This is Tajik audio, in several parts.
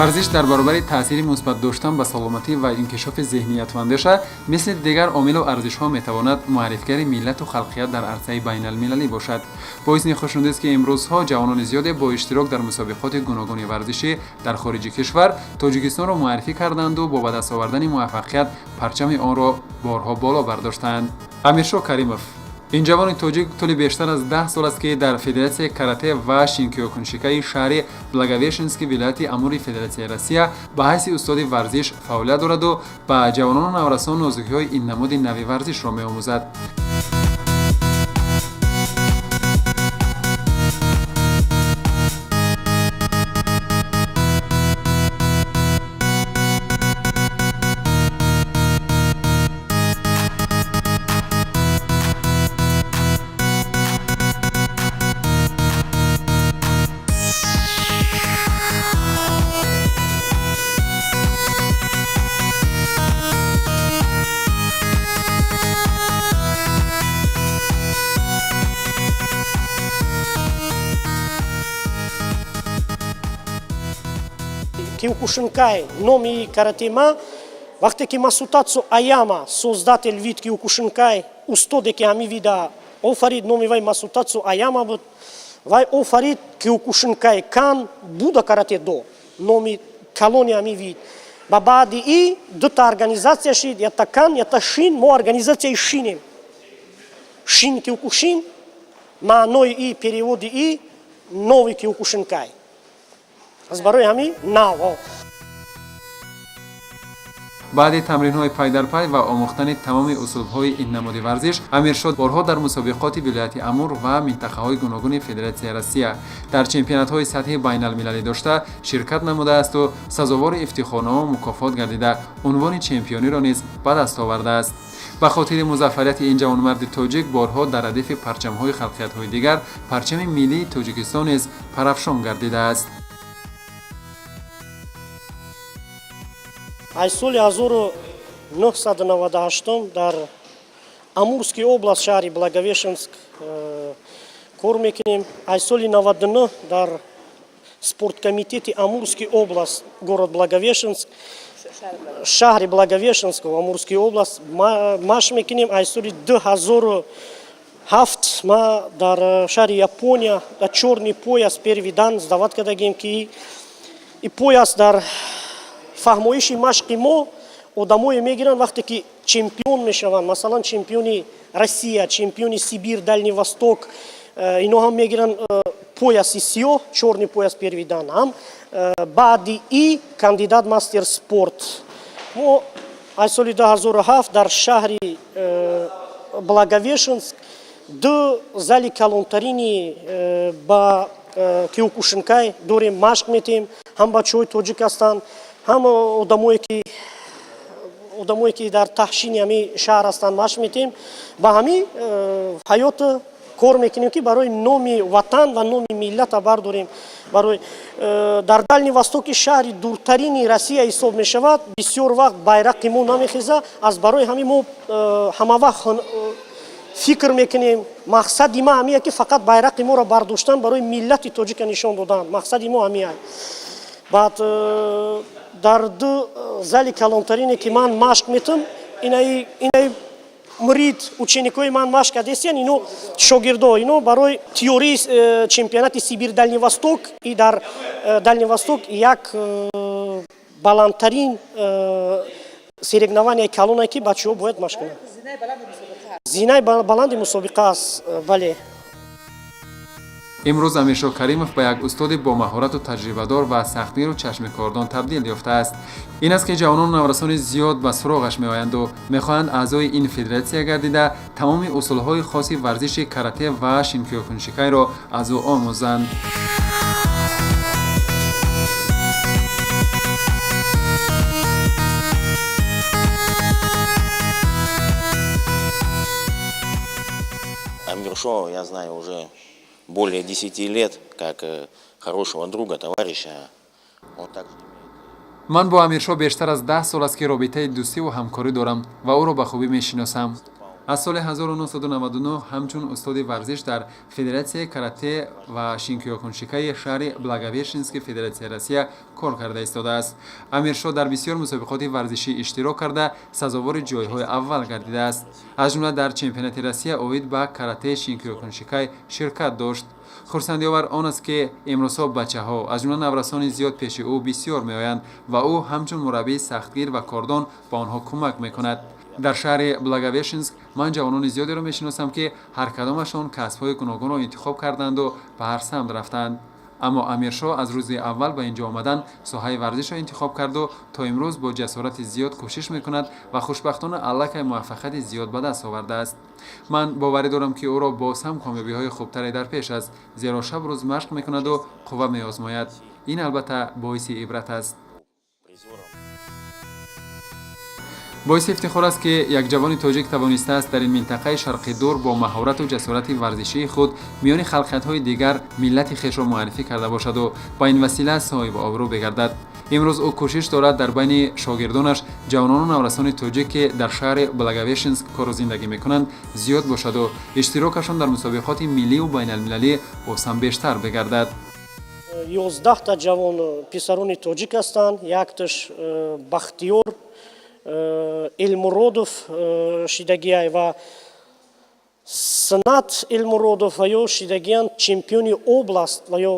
Варзиш дар баробари таъсири мусбат доштан ба саломатӣ ва инкишофи зеҳнияту андеша, мисли дигар омилу арзишҳо метавонад муаррифгари миллату халқият дар арсаи байналмилалӣ бошад. Боиси хушнудист, ки имрӯзҳо ҷавонони зиёде бо иштирок дар мусобиқоти гуногуни варзишӣ дар хориҷи кишвар Тоҷикистонро муаррифӣ карданду бо ба даст овардани муваффақият парчами онро борҳо боло бардоштаанд. Амиршоҳ Каримов, ин ҷавони тоҷик, тӯли бештар аз 10 сол аст, ки дар Федератсияи карате ва шинкиёкуншикаи шаҳри Благовещенски, вилояти Амури Федератсияи Россия ба ҳайси устоди варзиш фаъолият дораду ба ҷавонону наврасон нозукиҳои ин намуди нави варзишро меомӯзад. Киокушинкай номи карате ма, вақте ки Масутацу Аяма, создатель вид киокушинкай, устоде, ки ҳами вида офарид, номи вай Масутацу Аяма буд. Вай офарид Киокушинкай кан буда карате до, номи калони ҳами вид. Ба баъди и дута организация шид, ята кан, ята шин. Мо организатсияи шинем, шин киокушин, маънои и переводи и нови киокушинкай, аз барои ҳамин нав. Баъди тамринҳои пайдарпай ва омӯхтани тамоми усулҳои ин намуди варзиш, Амиршод борҳо дар мусобиқоти вилояти Амур ва минтақаҳои гуногуни Федератсияи Россия дар чемпионатҳои сатҳи байналмилалӣ дошта ширкат намудаасту сазовори ифтихорному мукофот гардида, унвони чемпиониро низ ба даст овардааст. Ба хотири музаффарияти ин ҷавонмарди тоҷик борҳо дар радифи парчамҳои халқиятҳои дигар парчами миллии Тоҷикистон низ парафшон гардидааст. Аз соли 1998 дар Амурский област, шаҳри Благовещенск кор мекунем. Аз соли 99 дар спорткомитети Амурский област, город Благовещенск, шаҳри Благовещенск, Амурский област машқ мекунем. Аз соли 2007 ма дар шаҳри Япония дар чёрный пояс первый дан сдавать кардагем, ки и пояс дар фаҳмоиши машқи мо одамое мегиранд, вақте ки чемпион мешаванд, масалан, чемпиони Россия, чемпиони Сибир, Дальний Восток, ино ҳам мегиранд пояси сиёҳ, чёрный пояс первый дан, ҳам баъди и кандидат мастер спорт. Мо аз соли 2007 дар шаҳри Благовещенск ду зали калонтарини ба киокушинкай дорем, машқ метем. Ҳам бачаҳои тоҷик ҳастанд, ҳам одамое ки дар таҳшини ҳами шаҳр ҳастанд, машқ метем. Ба ҳами ҳаёт кор мекунем, ки барои номи ватан ва номи миллата бардорем. Барои дар Дальний Востоки, шаҳри дуртарини Россия ҳисоб мешавад, бисёр вақт байрақи мо намехеза. Аз барои ҳамин мо ҳамавақт фикр мекунем. Мақсади ма ҳамия, ки фақат байрақи моро бардоштан, барои миллати тоҷика нишон додан, мақсади мо ҳамия. Баъд дар ду зали калонтарине, ки ман машқ метам, инаи мурид, ученикои ман машқ кардестиян, ино шогирдо, ино барои теории чемпионати Сибир, Дальний Восток. И дар Дальний Восток як баландтарин соревнования калоне, ки бачаҳо бояд машқ кунанд, зинаи баланди мусобиқа аст, бале. Имрӯз Амиршоҳ Каримов ба як устоди бомаҳорату таҷрибадор ва сахтгиру чашмикордон табдил ёфтааст. Ин аст, ки ҷавонону наврасони зиёд ба суроғаш меоянду мехоҳанд аъзои ин федератсия гардида, тамоми усулҳои хоси варзиши карате ва шинкиёкуншикайро аз ӯ омӯзанд. Амиршо я знаю уже более 10 лет, как хорошего друга, товарища. Он также Ман бо Амиршоҳ бештар аз 10 сол аст, ки робитаи дӯстиву ҳамкорӣ дорам ва ӯро ба хубӣ мешиносам. Аз соли 1999 ҳамчун устоди варзиш дар Федератсияи карате ва шинкиёкуншикаи шаҳри Благовещенски Федератсияи Россия кор карда истодааст. Амиршоҳ дар бисёр мусобиқоти варзишӣ иштирок карда, сазовори ҷойҳои аввал гардидааст. Аз ҷумла дар чемпионати Россия оид ба карате шинкиёкуншикай ширкат дошт. Хурсандиовар он аст, ки имрӯзҳо бачаҳо, аз ҷумла наврасони зиёд, пеши ӯ бисёр меоянд ва ӯ ҳамчун мураббии сахтгир ва кордон ба онҳо кӯмак мекунад. Дар шаҳри Благовещенск ман ҷавонони зиёдеро мешиносам, ки ҳар кадомашон касбҳои гуногунро интихоб карданду ба ҳар самт рафтанд, аммо Амиршоҳ аз рӯзи аввал ба ин ҷо омадан соҳаи варзишро интихоб карду то имрӯз бо ҷасорати зиёд кӯшиш мекунад ва хушбахтона аллакай муваффақияти зиёд ба даст овардааст. Ман боварӣ дорам, ки ӯро боз ҳам комёбиҳои хубтаре дар пеш аст, зеро шабу рӯз машқ мекунаду қувва меозмояд. Ин албатта боиси ибрат аст. Боиси ифтихор аст, ки як ҷавони тоҷик тавонистааст дар ин минтақаи шарқи дур бо маҳорату ҷасорати варзишии худ миёни халқиятҳои дигар миллати хешро муаррифӣ карда бошаду ба ин васила соҳиби обрӯ бигардад. Имрӯз ӯ кӯшиш дорад дар байни шогирдонаш ҷавонону наврасони тоҷик, ки дар шаҳри Благовещенск кору зиндагӣ мекунанд, зиёд бошаду иштирокашон дар мусобиқоти милливу байналмилалӣ боз ҳам бештар бигардад. 11-та ҷавон писарони тоҷик ҳастанд. Якташ Бахтиёр Элмуродов шидагиай ва Синат Элмуродов ва ё шидагиян чемпиони област ва ё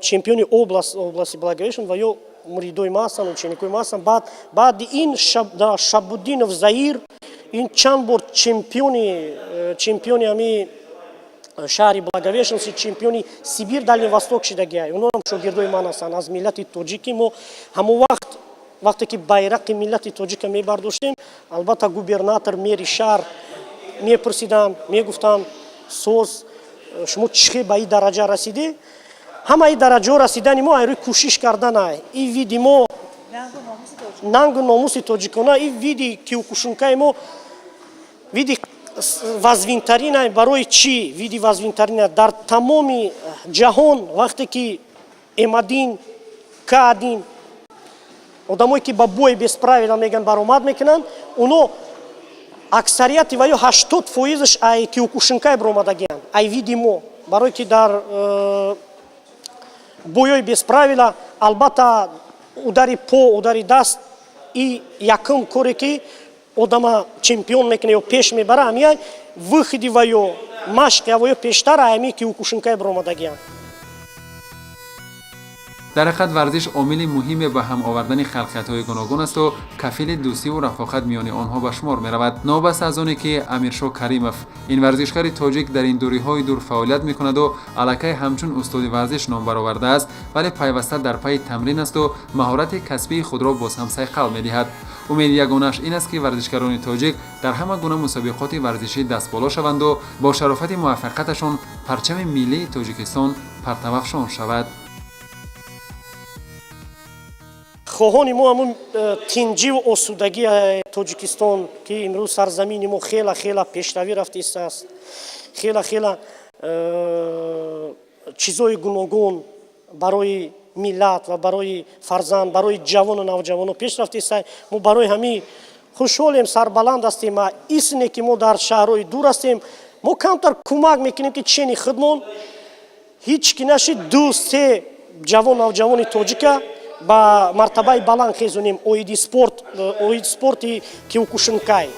чемпиони област, области Благовещен, ва ё муридои ма ҳастанд, ученикои ма ҳастанд. Баъд баъди ин Шабуддинов Заир, ин чанд бор чемпиони ҳами шаҳри Благовещенси, чемпиони Сибир, Дальний Восток шидагиай. Онҳоам шогирдои ман ҳастанд. Аз миллати тоҷики мо ҳамон вақт, вақте ки байрақи миллати тоҷика мебардоштем, албатта, губернатор, мери шаҳр мепурсиданд, мегуфтанд: «Соз, шумо чӣ хел ба ин дараҷа расидӣ?» Ҳамаи дараҷаҳо расидани мо айрӯи кӯшиш карданай. И види мо нангу номуси тоҷикона, и види киёкушинкаи мо види вазвинтаринай. Барои чӣ види вазвинтарина? Дар тамоми ҷаҳон вақте ки М1, К1, одамое ки ба бой без правила меган, баромад мекунанд, оно аксарияти ва ё 80 фоизаш ай киёкушинкай баромадагианд, ай види мо. Барое ки дар боёи без правила, албатта, удари по, удари даст и якум коре, ки одама чемпион мекунад ё пеш мебара, ҳамияй выходи ва ё машқи ва ё пештар ҳами киёкушинкай баромадагианд. Дар ҳақиқат, варзиш омили муҳиме ба ҳам овардани халқиятҳои гуногун асту кафили дӯстиву рафоқат миёни онҳо ба шумор меравад. Новобаста аз оне ки Амиршоҳ Каримов, ин варзишгари тоҷик, дар ин дуриҳои дур фаъолият мекунаду аллакай ҳамчун устоди варзиш ном баровардааст, вале пайваста дар пайи тамрин асту маҳорати касбии худро боз ҳам сайқал медиҳад. Умеди ягонааш ин аст, ки варзишгарони тоҷик дар ҳама гуна мусобиқоти варзишӣ дастболо шаванду бо шарофати муваффақияташон парчами миллии Тоҷикистон партавафшон шавад. Хоҳони мо ҳамун тинҷиву осудагии тоҷикистон, ки имрӯз сарзамини мо хела хела пешравӣ рафтистааст, хела хела чизҳои гуногун барои миллат ва барои фарзанд, барои ҷавону навҷавоно пеш рафтиста. Мо барои ҳамин хушҳолем, сарбаланд ҳастем. Ва исне ки мо дар шаҳрҳои дур ҳастем, мо камтар кӯмак мекунем, ки чени худмон ҳеҷ ки нашид, ду се ҷавон навҷавони тоҷика ба мартабаи баланд хезонем оиди спорт, оиди спорти киёкушинкай.